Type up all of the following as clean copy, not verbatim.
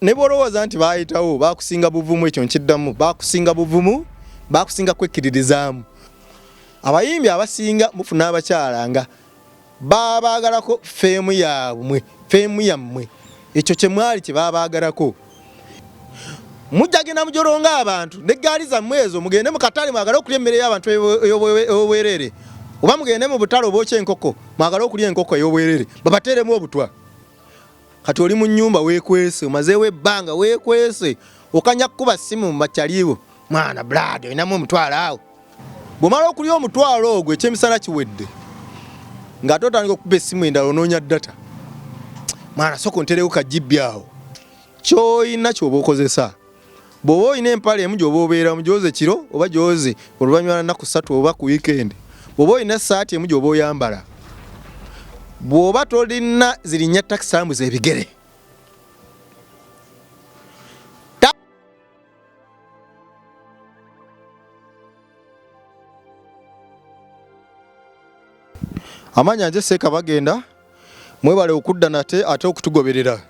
Ne bw'olowooza nti baayitawo baakusinga buvumu, ekyo nkiddamu, baakusinga buvumu, baakusinga kwekkiririzaamu. Abayimbi abasinga mufuna abakyala nga babaagalako feemu yaabwe, feemu yammwe, ekyo kye mwali kye babaagalako. Mujja genda mujolonga abantu n'eggaali zammwe ezo, mugende mu katale mwagale okulya emmere y'abantu ey'obwereere, oba mugende mu butale obwokya enkoko mwagale okulya enkoko ey'obwereere, babateeremu obutwa. Kati oli mu nnyumba weekwese, omazeewo ebbanga weekwese, okanya kukuba ssimu mu bakyaliibo, mwana blood olinamu omutwalo awo. Bw'omala okulya omutwalo ogwo ekyemisana kiwedde, ng'ate otandika okukuba essimu endala onoonya data, mwana sooka onterewo ka GB awo. Ky'olina ky'oba okozesa. Bw'oba olina empale emu gy'oba obeeramu gyoze kiro oba gyoze oluvannyuma lwa nnaku ssatu oba ku wiikendi. Bw'oba olina essaati emu gy'oba oyambala. Bw'oba tolina zirinnya takisi tambuza ebigere. Amanya nze Seeka Bagenda, mwebale okudda nate ate okutugoberera.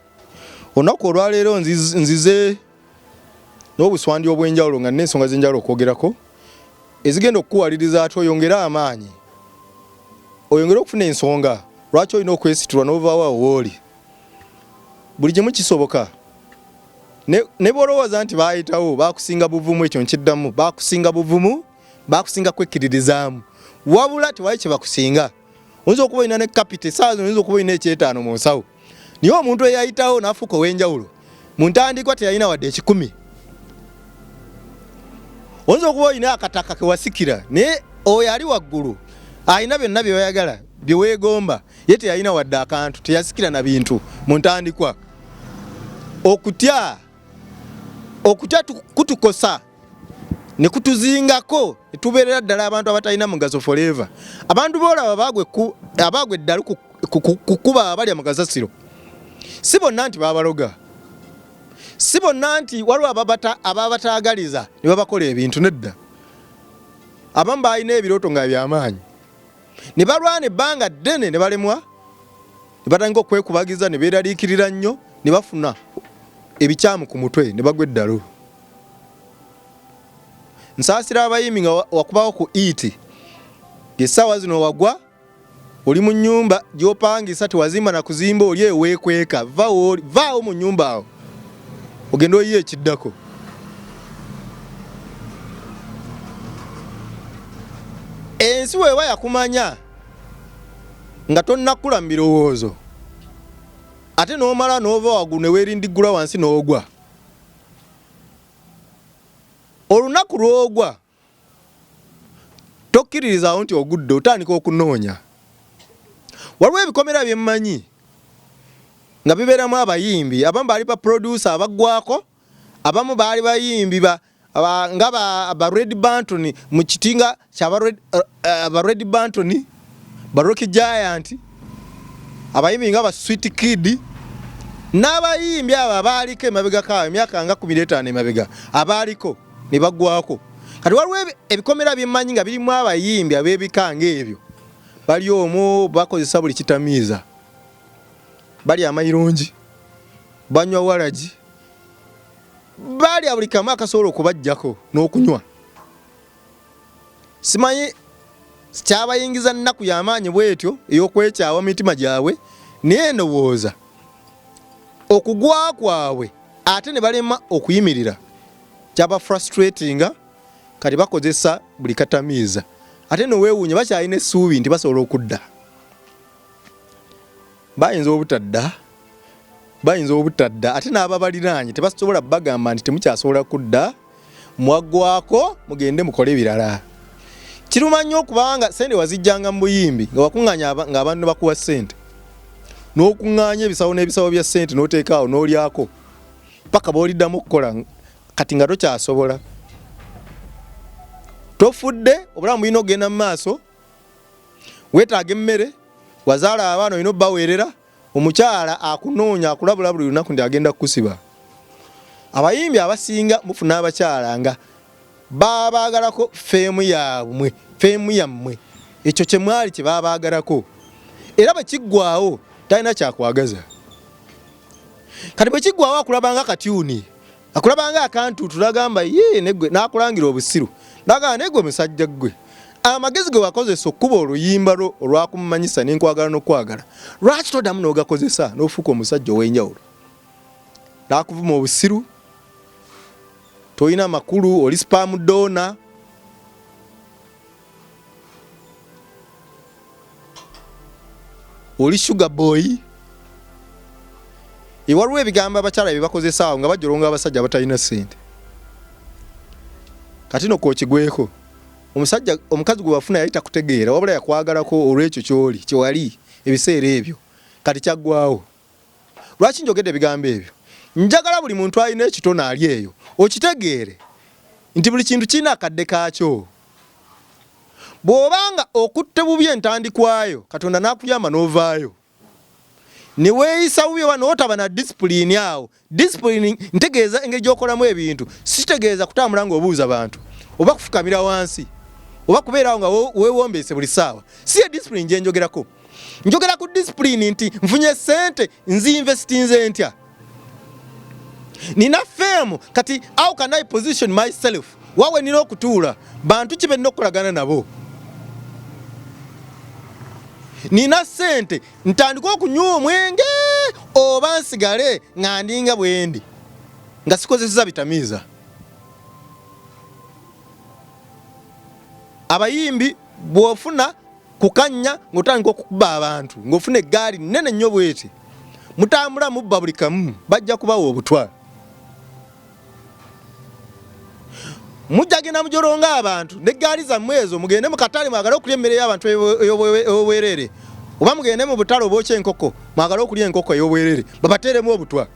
Olunaku olwaleero nzize n'obuswandi obw'enjawulo nga nina ensonga z'enjawulo okwogerako ezigenda okukuwaliriza ate oyongere amaanyi, oyongere okufuna ensonga lwaki olina okwesitulwa n'ovaawo awo wooli. Buli kimu kisoboka. Ne bw'olowooza nti baayitawo baakusinga buvumu, ekyo nkiddamu, baakusinga buvumu, baakusinga kwekkiririzaamu, wabula tewali kye bakusinga. Oyinza okuba olina ne kapito essaawa zino, oyinza okuba olina ekyetaano mu nsawo, naye omuntu eyayitawo n'afuuka ow'enjawulo mu ntandikwa teyalina wadde ekikumi. Oyinza okuba olina akataka ke wasikira, naye oyo ali waggulu alina byonna bye bayagala bye weegomba, ye teyalina wadde akantu, teyasikira na bintu mu ntandikwa. Okutya, okutya kutukosa ne kutuzingako ne tubeerera ddala abantu abatalina mugaso forever. Abantu b'olaba abaagwa eddalu kukuba abalya mu kasasiro, si bonna nti babaloga, si bonna nti waliwo ababataagaliza ne babakola ebintu, nedda. Abamu balina ebirooto nga byamaanyi ne balwana ebbanga ddene ne balemwa, ne batandika okwekubagiza ne beeraliikirira nnyo ne bafuna ebikyamu ku mutwe ne bagwa eddalu. Nsaasira abayimbi nga wakubawo ku iiti ng'essaawa zino wagwa oli mu nnyumba gy'opangisa, tewazimba na kuzimba, oli eyo weekweka, vaawo mu nnyumba awo ogende oyiye ekiddako. Ensi weeba yakumanya nga tonnakula mu birowoozo, ate n'omala n'ova waggulu ne weerindiggula wansi n'ogwa. Olunaku lw'ogwa tokkiririzaawo nti ogudde, otandika okunoonya. Waliwo ebikomera bye mmanyi nga bibeeramu abayimbi, abamu baali ba producer abaggwako, abamu baali bayimbi ba nga ba Red Banton mu kitinga kya ba Red Banton, ba Rock Giant, abayimbi nga ba Sweet Kid n'abayimbi abo abaaliko emabegako awo emyaka nga 15 emabega abaaliko ne baggwako. Kati waliwo ebikomera bye mmanyi nga birimu abayimbi ab'ebika ng'ebyo, bali omwo bakozesa buli kitamiiza, balya amayirungi, banywa walagi, balya buli kamu akasobola okubaggyako n'okunywa. Simanyi kyabayingiza nnaku y'amaanyi bw'etyo ey'okwekyawa mu mitima gyabwe, naye ndowooza okugwa kwabwe ate ne balema okuyimirira kyaba frustratinga. Kati bakozesa buli katamiiza, ate noweewuunya bakyalina essuubi nti basobola okudda. Bayinza obutadda, bayinza obutadda, ate n'ababaliraanye tebasobola bagamba nti temukyasobola kudda, mwaggwako mugende mukole ebirala. Kiruma nnyo okubanga ssente wazijjanga mu buyimbi nga wakuŋŋaanya ng'abantu ne bakuwa ssente, n'okuŋŋaanya ebisawo n'ebisawo bya ssente n'oteeka awo n'olyako paka bw'oliddamu okukola kati nga tokyasobola. Tofudde, obulamu bulina okugenda mu maaso, weetaaga emmere, wazaala abaana olina obbaweerera, omukyala akunoonya akulabula buli lunaku nti agenda kukusiba. Abayimbi abasinga mufuna abakyala nga babaagalako feemu yaabwe, feemu yammwe, ekyo kye mwali kye babaagalako, era bwe kiggwaawo talina kyakwagaza. Kati bwe kiggwawo akulabanga katyuni, akulabanga akantuutu, nagamba ye negwe, nakulangira obusiru, nagamba negwe musajja gwe, amagezi ge wakozesa okukuba oluyimba lwo olwakumanyisa nenkwagala n'okwagala, lwaki toddamu n'ogakozesa n'ofuuka omusajja ow'enjawulo? Nakuvuma obusiru, tolina makulu, oli sperm donor. Oli sugar boy. Waliwo ebigambo abakyala bye bakozesa awo nga bajolonga abasajja abatalina ssente. Kati no kokigweko, omusajja omukazi gwe wafuna yali takutegeera, wabula yakwagalako olw'ekyo ky'oli kyewali ebiseera ebyo, kati kyaggwawo. Lwaki njogedde ebigambo ebyo? Njagala buli muntu alina ekitone ali eyo okitegeere nti buli kintu kirina akadde kaakyo. Bw'obanga okutte bubi entandikwayo, Katonda n'akuyamba n'ovaayo ne weeyisa bubi oba n'otaba na disipulini awo. Disipulini ntegeeza engeri gy'okolamu ebintu, sikitegeeza kutambula ng'obuuza bantu oba kufukamira wansi oba kubeerawo nga weewombeese buli ssaawa. Si ye disipulini gye njogerako. Njogera ku disipulini nti nfunye ssente nzi-investinze ntya, nina fame, kati how can I position myself, wawe nina okutuula, bantu ki benina okukolagana nabo, nina ssente ntandike okunywa omwenge oba nsigale nga ndinga bwendi nga sikozeseza bitamiiza. Abayimbi bw'ofuna kukanya ng'otandika okukuba abantu, ng'ofuna eggaali nnene nnyo bweti, mutambula mubba buli kamu, bajja kubawa obutwa. Mujja genda mujolonga abantu n'eggaali zammwe ezo, mugende mu katale mwagale okulya emmere y'abantu ey'obwereere, oba mugende mu butale obwokya enkoko mwagale okulya enkoko ey'obwereere, babateeremu obutwa.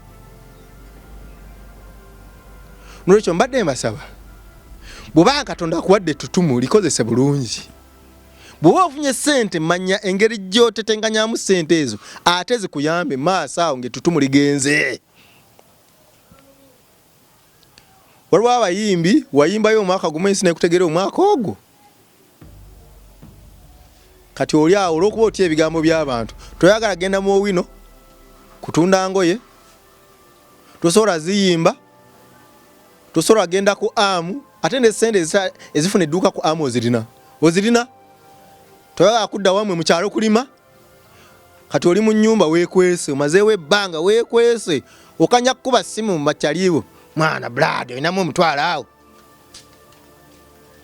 Nolwekyo mbadde mbasaba, bw'oba Katonda akuwadde ettutumu likozese bulungi. Bw'oba ofunye ssente, manya engeri gy'otetenkanyamu ssente ezo ate zikuyambe maaso awo ng'ettutumu ligenze. Waliwo abayimbi wayimbayo omwaka gumu ensi nekutegeera omwaka ogwo, kati oli awo olw'okuba otya ebigambo by'abantu toyagala genda mu owino kutunda ngoye, tosobola ziyimba, tosobola genda ku amu, ate ne ssente ezifuna edduuka ku amu ozirina, ozirina, toyagala kudda wamwe mu kyalo kulima. Kati oli mu nnyumba weekwese, omazeewo ebbanga weekwese, okanya kukuba ssimu mu bakyaliibo, mwana blood olinamu omutwalo awo,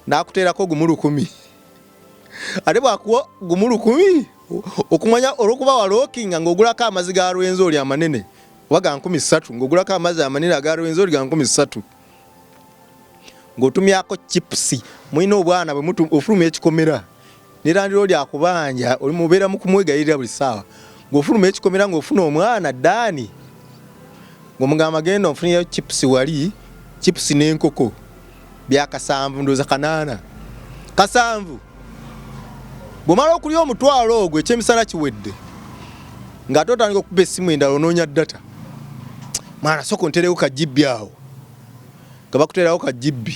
n'akuteerako gumu 1000. Ate bw'akuwa gumu 1000 okumanya olw'okuba walookinga ng'ogulako amazzi ga Rwenzori amanene oba ga 3000, ng'ogulako amazzi amanene aga Rwenzori ga 3000, ng'otumyako chipusi, mulina obwana bwe ofuluma ekikomera ne landiroodi akubanja, oli mubeera mu kumwegayirira buli ssaawa, ng'ofuluma ekikomera ng'ofuna omwana Ddaani ng'omugamba genda onfunireyo chipusi, wali chipusi n'enkoko bya kasanvu, ndowooza kanaana kasanvu. Bw'omala okulya omutwalo ogwo ekyemisana kiwedde, ng'ate otandika okukuba essimu endala onoonya data, mwana sooka onteerewo ka GB awo, nga bakuteerawo ka GB,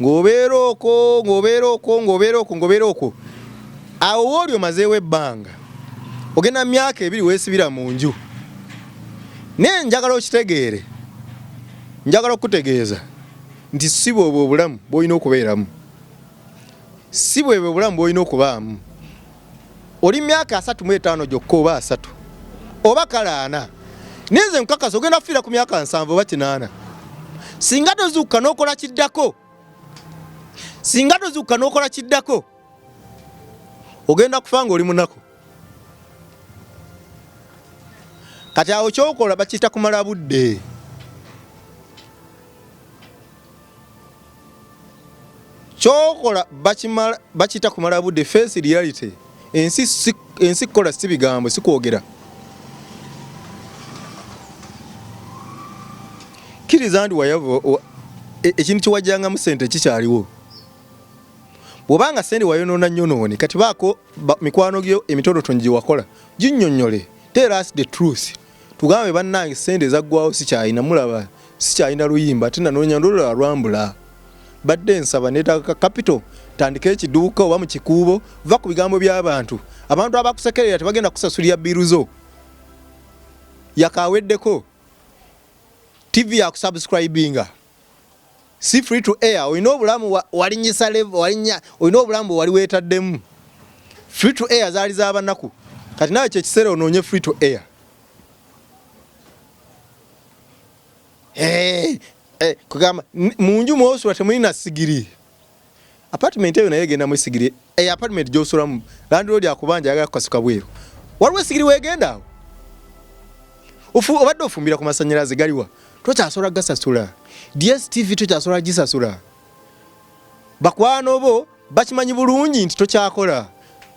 ng'obeera okwo ng'obeera okwo ng'obeera okwo ng'obeera okwo, awo wooli omazeewo ebbanga, ogenda mu myaka 2 weesibira mu nju. Naye njagala okitegeere, njagala okukutegeeza nti si bwobwo obulamu bw'olina okubeeramu, si bwebwo obulamu bw'olina okubaamu. Oli myaka 35 gyokka oba 30 oba kale 40, naye nze nkakasa ogenda kufiira ku myaka 70 oba 80 singa tozuukuka n'okola kiddako. Singa tozuukuka n'okola kiddako, ogenda kufa ng'oli munaku. Kati awo kyokola bakiyita kumala budde. Kyokola bakiyita kumala budde. Face reality. Ensi kukola si bigambo, si kwogera. Kkiriza nti ekintu kyewajjangamu ssente kikyaliwo. Bw'obanga ssente wayonoona nnyonoone, kati baako mikwano gyo emitonotono gye wakola, ginnyonnyole. Tell us the truth. Tugambe bannange ssente zaggwawo sikyalina, mulaba sikyalina luyimba, ate nanoonya ndolala lwambula. Badde nsaba neetaaga ka capital, tandika ekiduuka oba mu kikuubo, va ku bigambo by'abantu. Abantu abakusekerera tebagenda kusasulira bbiiru zo. Yakaweddeko. TV yakusubscribinga. Si free to air, olina obulamu walinyisa level, walinya, olina obulamu bwe wali weetaddemu. Free to air zaali z'abanaku. Kati nawe kye kiseera onoonye free to air. Hey, hey, kugamba mu nju mw'osula temulina sigiri. Apartment eyo naye egendamu esigiri. Eyo apartment gy'osulamu landlord akubanja ayagala kukasuka bweru. Waliwo esigiri weegenda awo? Obadde ofumbira ku masannyalaze galiwa? Tokyasobola gasasula. DSTV tokyasobola gisasula. Bakwano bo bakimanyi bulungi nti tokyakola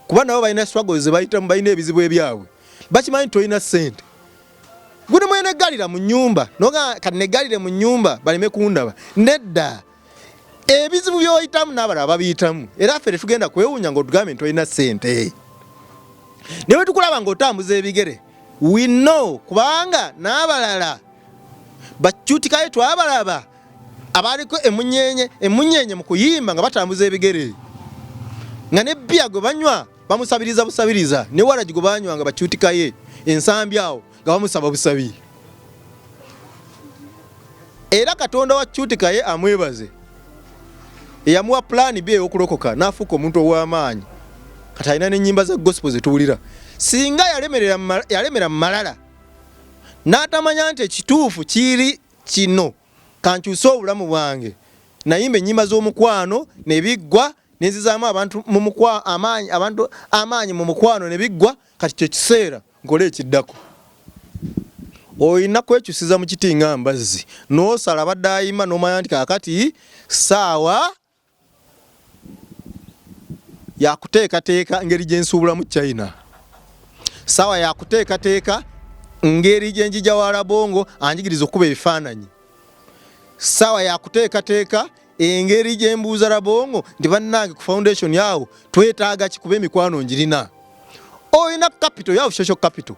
kuba nabo balina struggles ze bayitamu, balina ebizibu ebyabwe. Bakimanyi nti tolina ssente. Gwe ne mweneggalira mu nnyumba noga kati neggalire mu nnyumba baleme kundaba. Nedda. Ebizibu by'oyitamu n'abalala babiyitamu, era ffe tetugenda kwewuunya ng'otugambye nti tolina ssente. Naye bwe tukulaba ng'otambuza ebigere, we know, kubanga n'abalala bakyutikayo twabalaba abaliko emunyenye emunyenye mu kuyimba nga batambuza ebigere, nga ne bbiya gwe banywa bamusabiriza busabiriza, ne waragi gwe banywa nga bakyutikaye ensambi awo nga bamusaba busabi. Era Katonda wa Kyutikaye amwebaze eyamuwa pulaani B ey'okulokoka n'afuuka omuntu ow'amaanyi. Kati alina n'ennyimba za gospel ze tuwulira. Singa yalemera mu malala n'atamanya nti ekituufu kiri kino, kankyuse obulamu bwange, nayimba ennyimba z'omukwano ne biggwa, ne nzizaamu abantu mu amaanyi, abantu amaanyi mu mukwano ne biggwa. Kati kye kiseera nkole ekiddako. Olina kwekyusiza mu kiti nga mbazzi, n'osala abadde ayima n'omanya nti kaakati ssaawa yakuteekateeka ngeri gye nsuubulamu China, ssaawa yakuteekateeka ngeri gye njija wa Rabongo anjigiriza okukuba ebifaananyi, ssaawa yakuteekateeka engeri gye mbuuza Rabongo nti bannange ku foundation awo twetaaga ki, kuba emikwano ngirina. Olina capital, yawo social capital,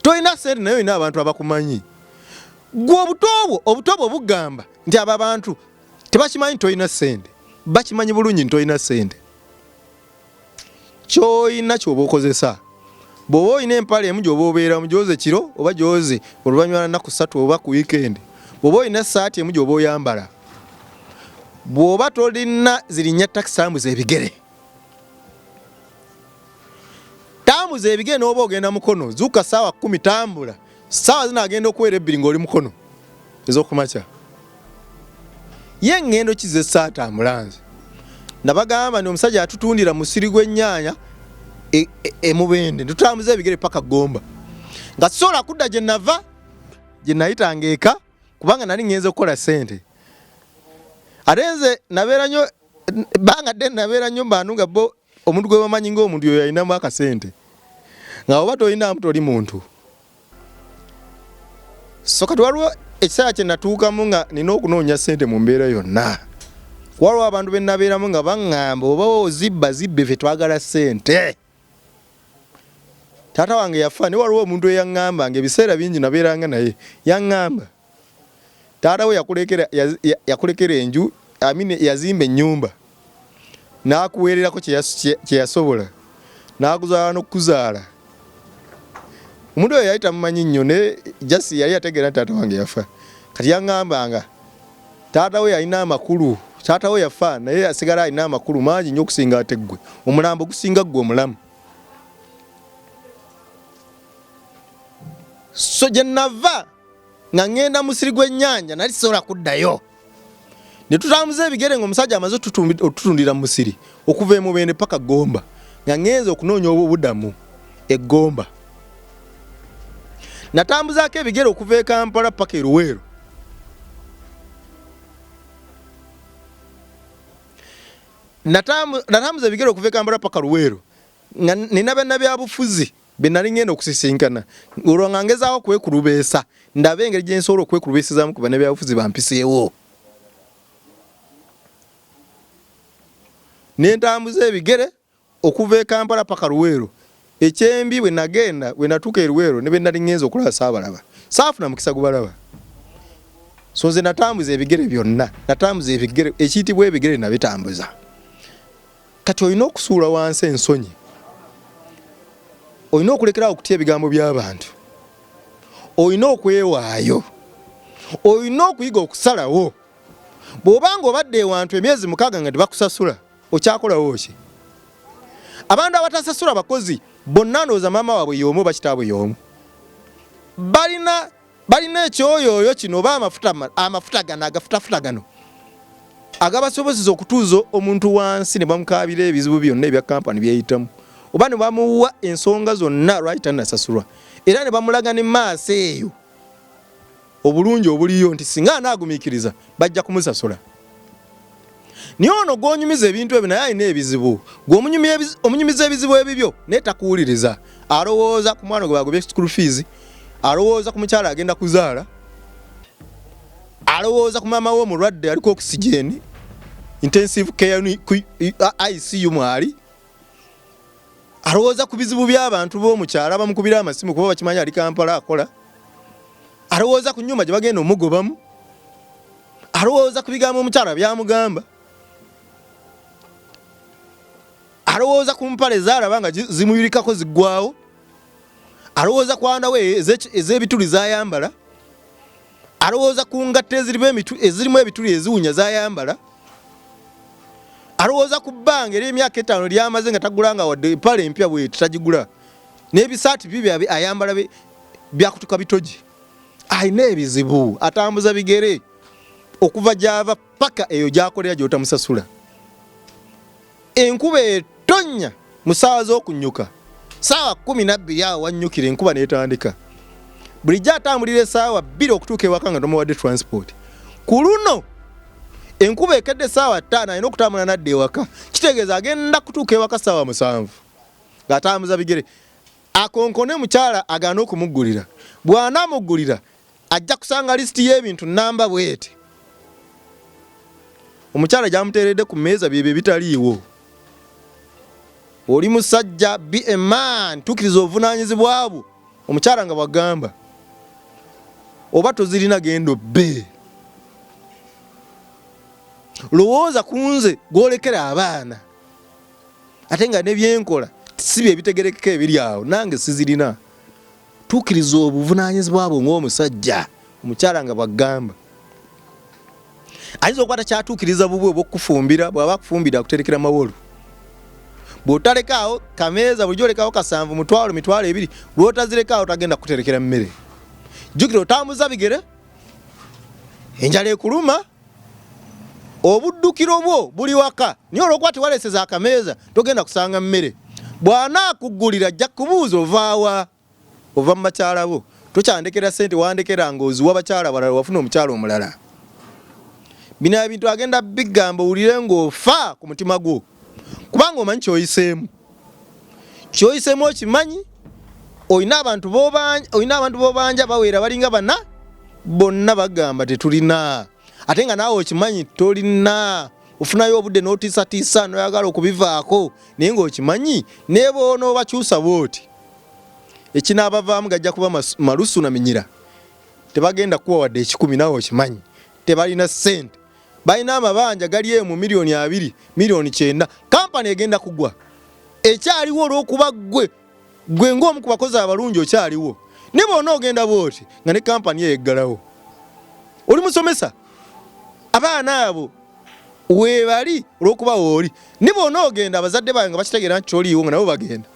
tolina ssente naye olina abantu abakumanyi. Gwe obuto bwo bugamba nti abo abantu tebakimanyi tolina ssente, bakimanyi bulungi nti tolina ssente. Ky'olina ky'oba okozesa. Bw'oba olina empale emu gy'oba obeeramu, gy'oze kiro oba gy'oze oluvannyuma lwa nnaku ssatu oba ku wiikendi. Bw'oba olina essaati emu gy'oba oyambala, bw'oba tolina zirinnya takisi, tambuza ebigere. Tambuza ebigere n'oba ogenda Mukono, zuuka ssaawa 10 tambula. Ssaawa zinaagenda okuwera 2 ng'oli Mukono ez'okumakya. Ye ŋŋendo ki ze saatambula nze? Nabagamba nti omusajja atutundira musiri gw'ennyaanya e Mubende, tutambuza ebigere paka Gomba. Nga sisobola kudda gye nava, gye nayitanga eka, kubanga nali ŋŋenze kukola ssente. Ate nze nabeera nnyo, bbanga ddene nabeera nnyo mu bantu nga bo omuntu gwe bamanyi ng'omuntu yoyo alinamu akasente, nga oba tolinamu toli muntu. So kati waliwo ekiseera kye natuukamu nga nina okunoonya ssente mu mbeera yonna. Waliwo abantu be nabeeramu nga baŋŋamba oba ozibba zibbe, ffe twagala ssente. Taata wange yafa, naye waliwo omuntu eyaŋŋamba nga ebiseera bingi nabeeranga naye, yaŋŋamba taata we yakulekera enju, I mean, yazimba ennyumba n'akuweererako kye yasobola, n'akuzaala n'okukuzaala. Omuntu oyo yali tamumanyi nnyo, naye just yali yategeera nti taata wange yafa. Kati yaŋŋambanga taata we yalina amakulu, taata we yafa naye asigala alina amakulu mangi nnyo okusinga ate ggwe, omulambo gusinga ggwe omulamu. So gye nava nga ŋŋenda musiri gw'ennyanja nali sisobola kuddayo. Ne tutambuza ebigere ng'omusajja amaze otutundira mu musiri okuva e Mubende paka Gomba, nga ŋŋenze okunoonya obubudamu e Gomba. Natambuzaako ebigere okuva e Kampala paka e Luweero. Natambuza ebigere okuva e Kampala paka Luweero nga nina bannabyabufuzi be nali ngenda okusisinkana, olwo nga ngezaako kwekulubeesa ndabe engeri gye nsobola okwekulubeesezaamu ku bannabyabufuzi bampiseewo. Ne ntambuza ebigere okuva e Kampala paka Luweero. Ekyembi bwe nagenda, bwe natuuka e Luweero ne be nali ngenze okulaba saabalaba, saafuna mukisa gubalaba. So nze natambuza ebigere byonna, natambuza ebigere, ekiyitibwa ebigere nabitambuza. Kati olina okusuula wansi ensonyi, olina okulekerawo okutya ebigambo by'abantu, Olina okwewaayo, olina okuyiga okusalawo. Bw'oba nga obadde ewantu emyezi 6 nga tebakusasula, okyakolawo ki? Abantu abatasasula bakozi bonna ndowooza maama waabwe y'omu oba kitaabwe y'omu. Balina ekyoyooyo kino oba amafuta gano agafutafuta gano agabasobozesa okutuuza omuntu wansi ne bamukaabira ebizibu byonna ebya kampani byeyitamu, oba ne bamuwa ensonga zonna lwaki tannasasulwa, era ne bamulaga ne maaso eyo obulungi obuliyo nti singa anaagumiikiriza bajja kumusasula. Naye ono gw'onyumiza ebintu ebyo naye alina ebizibu. Gwe omunyumiza ebizibu ebibyo naye takuwuliriza. Alowooza ku mwana gwe bagobye school fees, alowooza ku mukyala agenda kuzaala, alowooza ku maama we omulwadde aliko oxygen, intensive care ku ICU mwali, alowooza ku bizibu by'abantu b'omukyala bamukubira amasimu kuba bakimanyi ali Kampala akola, alowooza ku nnyumba gye bagenda omugobamu, alowooza ku bigambo omukyala byamugamba, alowooza ku mpale zaalaba nga zimuyulikako ziggwawo, alowooza ku andawe ez'ebituli zayambala, alowooza ku ngatto ezirimu ebituli eziwunya zayambala, alowooza ku bbanga ery'emyaka 5 lyamaze nga tagulanga wadde empale empya bweti tagigula, n'ebisaati bibye ayambala byakutuka bitogi. Alina ebizibu, atambuza bigere okuva gy'ava paka eyo gy'akolera gy'otamusasula. Enkuba etonnya mu ssaawa z'okunnyuka, ssaawa 12 awo wannyukira enkuba n'etandika. Bulijjo atambulira essaawa 2 okutuuka ewaka nga tomuwadde transport. Ku luno enkuba ekedde essaawa 5 alina okutambula n'adda ewaka, kitegeeza agenda kutuuka ewaka ssaawa 7 ng'atambuza bigere. Akonkone mukyala agaana okumuggulira. Bw'anaamuggulira ajja kusanga lisiti y'ebintu nnamba bw'eti omukyala gy'amuteeredde ku mmeeza byebyo ebitaliiwo. Oli musajja, be a man, tuukiriza obuvunaanyizibwa bwo omukyala nga bw'agamba. Oba tozirina genda obbe. Lowooza ku nze gw'olekera abaana. Ate nga ne byenkola si bye bitegerekeka ebiri awo, nange sizirina. Tuukiriza obuvunaanyizibwa bwo ng'omusajja, omukyala nga bw'agamba. Ayinza okuba takyatuukiriza bubwe obw'okukufumbira, bw'aba akufumbira akuterekera mawolu. Bw'otalekaawo kameeza bulijjo olekawo kasanvu, mutwalo, 20,000, lw'otazirekaawo tagenda kukuterekera mmere. Jjukira otambuza bigere, enjala ekuluma, obuddukiro bwo buli waka, naye olw'okuba tewaleeseza akameeza togenda kusanga mmere. Bw'anaakuggulira ajja kukubuuza ovaawa, ova mu bakyala bo, tokyandekera ssente wandekera ng'oziwa bakyala balala, wafuna omukyala omulala. Bino ebintu agenda bigamba owulire ng'ofa ku mutima gwo, kubanga omanyi ky'oyiseemu. Ky'oyiseemu okimanyi, olina abantu b'obanja bawera balinga bana, bonna bagamba tetulina, ate nga naawe okimanyi tolina. Ofunayo obudde n'otiisatiisa n'oyagala okubivaako, naye ng'okimanyi ne bw'onoobakyusa bw'oti ekinaabavaamu gajja kuba malusu na minyira. Tebagenda kukuwa wadde 1,000, naawe okimanyi tebalina ssente, balina amabanja gali eyo mu 20,000,000, 90,000,000. Kampani egenda kugwa, ekyaliwo olw'okuba ggwe ng'omu ku bakozi abalungi okyaliwo. Ne bw'onoogenda bw'oti nga ne kampani eyo eggalawo. Oli musomesa, abaana abo weebali olw'okuba wooli. Ne bw'onoogenda abazadde baabwe nga bakitegeera nti toliiwo nga nabo bagenda.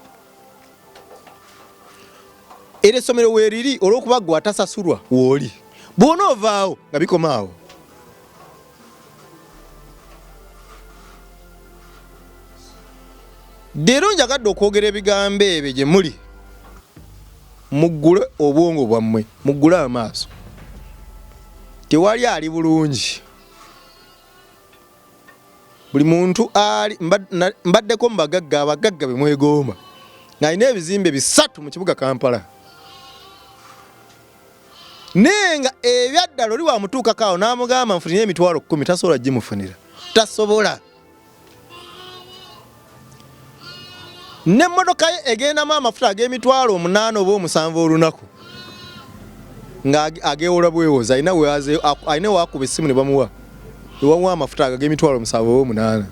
Era essomero weeriri olw'okuba ggwe atasasulwa wooli. Bw'onoovaawo nga bikoma awo. Leero njagadde okwogera ebigambo ebyo gye muli, muggule obwongo bwammwe, muggule amaaso. Tewali ali bulungi. Buli muntu ali mbaddeko mu bagagga, abagagga be mwegomba, ng'alina ebizimbe 3 mu kibuga Kampala. Naye nga ebyaddala oli wamutuukako awo n'amugamba nfunire 10,000, tasobola gimufunira, tasobola. N'emmotoka ye egendamu amafuta ag'emitwalo 8 oba 7 olunaku, nga ageewola bwewozi, alina waakuba essimu ne bamuwa, ne bamuwa amafuta ago ag'emitwalo 7 oba 8.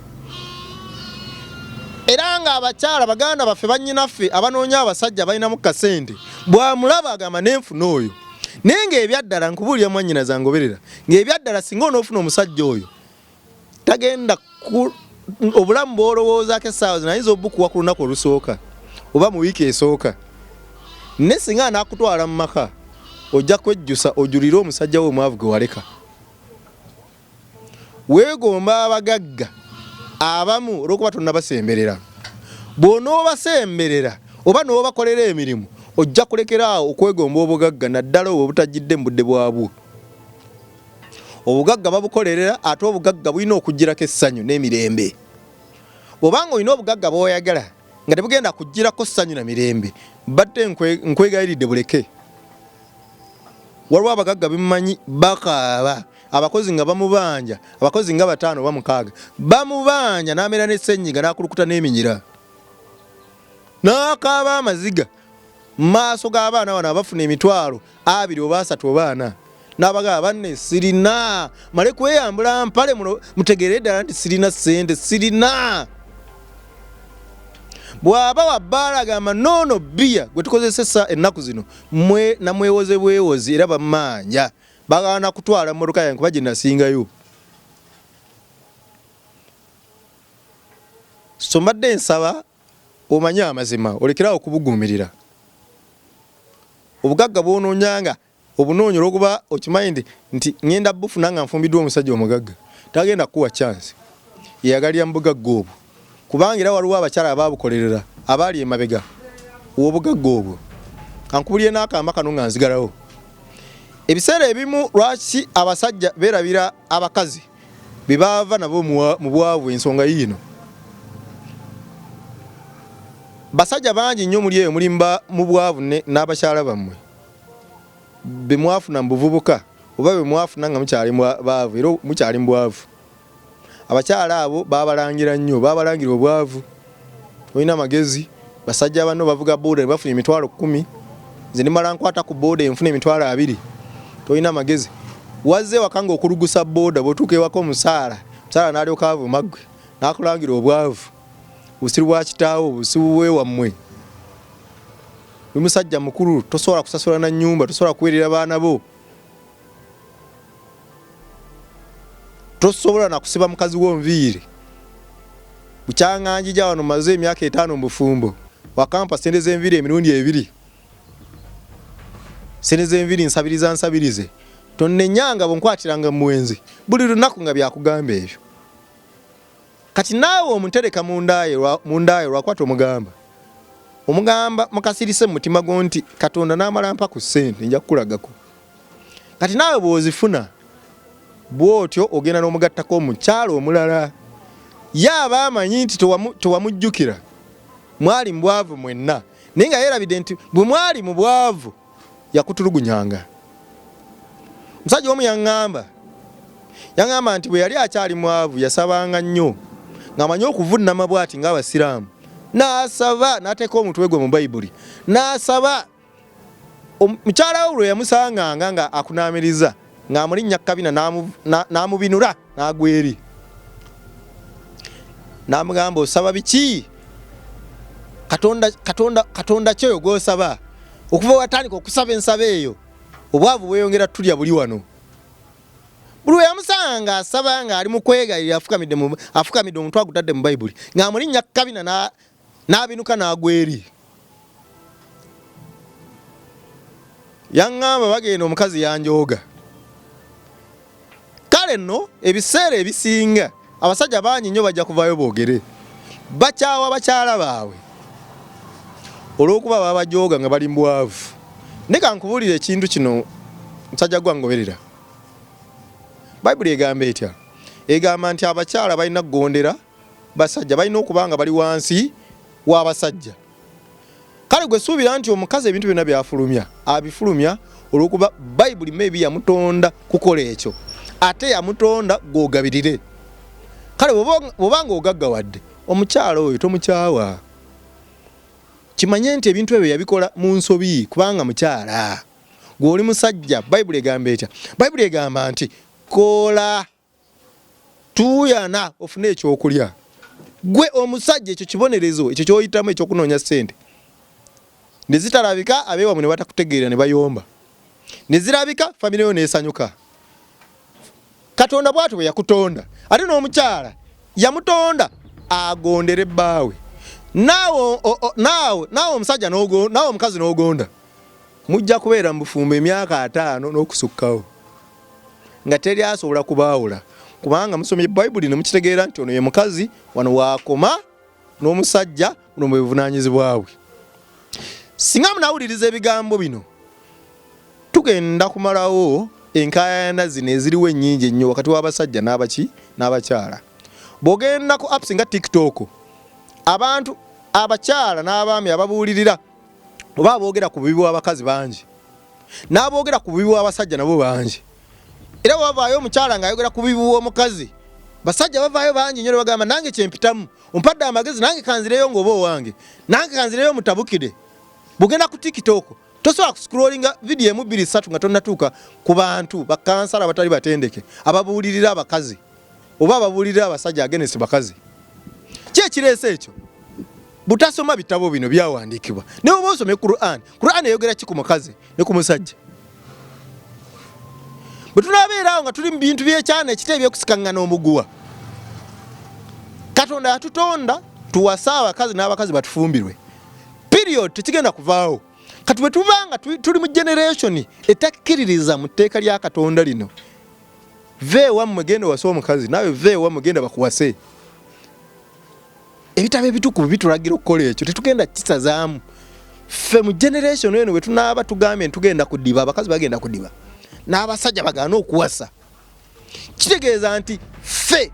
Era ng'abakyala baganda baffe bannyinaffe abanoonya abasajja balinamu kasente, bw'amulaba agamba nenfuna oyo. Naye ng'ebyaddala nkubuulira mwannyinaze angoberera, ng'ebyaddala singa onoofuna omusajja oyo tagenda ku obulamu bw'olowoozaako essaawa zino ayinza obukuwa ku lunaku olusooka oba mu wiiki esooka, naye singa anaakutwala mu maka ojja kwejjusa ojulire omusajja wo omwavu gwe waleka. Weegomba abagagga abamu olw'okuba tonnabasemberera. Bw'onoobasemberera oba n'obakolera emirimu ojja kulekera awo okwegomba obugagga naddala obwo obutajjidde mu budde bwabwo. Obugagga babukolerera ate obugagga bulina okujjirako essanyu n'emirembe. Bw'oba ng'olina obugagga bw'oyagala nga tebugenda kujjirako ssanyu na mirembe, mbadde nkwegayiridde buleke. Waliwo abagagga bemumanyi bakaaba abakozi nga bamubanja, abakozi nga bataano oba mukaaga bamubanja n'amera ne ssenyiga n'akulukuta n'eminyira n'akaaba amaziga mu maaso g'abaana bano abafuna emitwalo abiri oba asatu oba ana n'abagamba banne sirina male kweyambula mpale mutegeere ddala nti sirina ssente sirina. Bw'aba wa bbaala agamba noono bbiya gwe tukozesesa ennaku zino mwe namwewoze bwewozi era bammanja bagaana kutwala mmotoka yange kuba gye nasingayo. So mbadde nsaba omanye amazima olekere awo okubuguumirira. Obugagga bw'onoonyanga obunoonya olw'okuba okimanyi nti nti ŋŋenda bufuna nga nfumbiddwa omusajja omugagga tagenda kukuwa chance yeyagalira mu bugagga obwo kubanga era waliwo abakyala abaabukolerera abaali emabega w'obugagga obwo. Kankubulire n'akaama kano nga nzigalawo. Ebiseera ebimu lwaki abasajja beerabira abakazi be baava nabo mu bwavu? Ensonga yiino. Basajja bangi nnyo muli eyo muli mu bwavu n'abakyala bammwe be mwafuna mu buvubuka oba be mwafuna nga mukyali baavu era mukyali mu bwavu. Abakyala abo babalangira nnyo, babalangira obwavu. Olina amagezi, basajja banno bavuga boda ne bafuna emitwalo kkumi, nze ndimala nkwata ku boda enfuna emitwalo abiri. Tolina magezi. Wazze ewaka ng'okulugusa boda, bw'otuuka ewaka omusaala, omusaala n'alyoka avuma ggwe, n'akulangira obwavu. Obusiru bwa kitaawo, obusiru bw'ewammwe. Oli musajja mukulu, tosobola kusasula na nnyumba, tosobola kuweerera baana bo. Tosobola na kusiba mukazi wo nviiri. Bukyanga njija wano maze emyaka etaano mu bufumbo, wakampa ssente z'enviiri emirundi ebiri. Ssente z'enviiri nsabiriza nsabirize. Tonnenyanga bw'onkwatiranga mu bwenzi buli lunaku nga byakugamba ebyo. Kati naawe omutereka mu nda yo lwakuba tomugamba. Omugamba mukasirise mu mutima gwo nti Katonda n'amala mpa ku ssente nja kukulagako. Kati naawe bw'ozifuna bw'otyo ogenda n'omugattako omukyala omulala. Ye aba amanyi nti tewamujjukira, mwali mu bwavu mwenna, naye nga yeerabidde nti bwe mwali mu bwavu yakutulugunyanga. Omusajja omu yaŋŋamba yaŋŋamba nti bwe yali akyali mwavu yasabanga nnyo ng'amanyi okuvunnama bw'ati ng'Abasiraamu, n'asaba n'ateeka omutwe gwe mu Bayibuli n'asaba. Mukyala we lwe yamusanganga nga akunaamiriza ng'amulinnya ku kabina n'amubinula n'agwa eri n'amugamba osaba biki? Katonda, Katonda, Katonda ki oyo gw'osaba? Okuva watandika okusaba ensaba eyo obwavu bweyongera tulya buli wano. Buli lwe yamusanga ng'asaba ng'ali mu kwegayirira afukamidde omutwe agutadde mu Bayibuli ng'amulinnya ku kabina n'abinuka n'agwa eri. Yaŋŋamba bagenda omukazi yanjooga. Kale nno ebiseera ebisinga abasajja bangi nnyo bajja kuvaayo boogere bakyawa bakyala baabwe olw'okuba babajooga nga bali mu bwavu. Naye ka nkubuulire ekintu kino musajja gwe angoberera. Bayibuli egamba etya? Egamba nti abakyala balina kugondera basajja, balina okuba nga bali wansi w'abasajja. Kale gwe suubira nti omukazi ebintu byonna by'afulumya abifulumya olw'okuba Bayibuli maybe yamutonda kukola ekyo, ate yamutonda gw'ogabirire. Kale bw'oba ng'ogaggawadde omukyala oyo tomukyawa, kimanye nti ebintu ebyo yabikola mu nsobi kubanga mukyala, gwe oli musajja. Bayibuli egamba etya? Bayibuli egamba nti kola tuuyana ofune ekyokulya. Gwe omusajja ekyo kibonerezo ekyo kyoyitamu ekyokunoonya ssente ne zitalabika, abeewamwe ne batakutegeera ne bayomba. Ne zirabika, famire yo n'esanyuka. Katonda bw'atyo bwe yakutonda. Ate n'omukyala yamutonda agondere bbaawe. Naawe naawe naawe omusajja naawe omukazi n'ogonda, mujja kubeera mu bufumbo emyaka 50 n'okusukkawo nga teri asobola kubaawula, kubanga musomye Bayibuli ne mukitegeera nti ono ye mukazi, wano waakoma n'omusajja, buno bwe buvunaanyizibwa bwe. Singa munawuliriza ebigambo bino, tugenda kumalawo enkaayana zino eziriwo ennyingi ennyo wakati w'abasajja n'abaki n'abakyala. Bw'ogenda ku apps nga TikTok, abantu abakyala n'abaami ababuulirira oba aboogera ku bubi bw'abakazi bangi, n'aboogera ku bubi bw'abasajja nabo bangi. Era bwavaayo omukyala ng'ayogera ku bubi bw'omukazi, basajja bavaayo bangi nnyo ne bagamba, nange kyempitamu, ompadde amagezi, nange kanzireyo ng'oba owange, nange kanzireyo mutabukire. Bw'ogenda ku TikTok tosobola kuscrollinga vidiyo emu, bbiri, ssatu nga tonnatuuka ku bantu bakansala abatali batendeke ababuulirira abakazi oba ababuulirira abasajja against bakazi. Ki ekireese ekyo? Butasoma bitabo bino byawandiikibwa. Naye oba osome Quran, Quran eyogera ki ku mukazi ne ku musajja? Bwe tunaabeera awo nga tuli mu bintu by'ekyana ekito eby'okusikaŋŋana omuguwa, Katonda yatutonda tuwase abakazi n'abakazi batufumbirwe, period. Tekigenda kuvaawo. Kati bwe tuba nga tuli mu generation etakkiririza mu tteeka lya Katonda lino, va ewammwe genda owase omukazi, naawe va ewammwe genda bakuwase. Ebitabo ebitukuvu bitulagira okukola ekyo, tetugenda kisazaamu. Ffe mu generation eno bwe tunaaba tugambye nti tugenda kudiba, abakazi bagenda kudiba n'abasajja bagaana okuwasa, kitegeeza nti ffe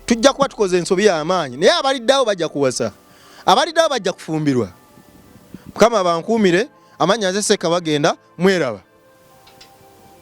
tujja kuba tukoze ensobi y'amaanyi, naye abaliddawo bajja kuwasa, abaliddawo bajja kufumbirwa. Mukama bankuumire. Amannya nze Seka, bagenda mweraba.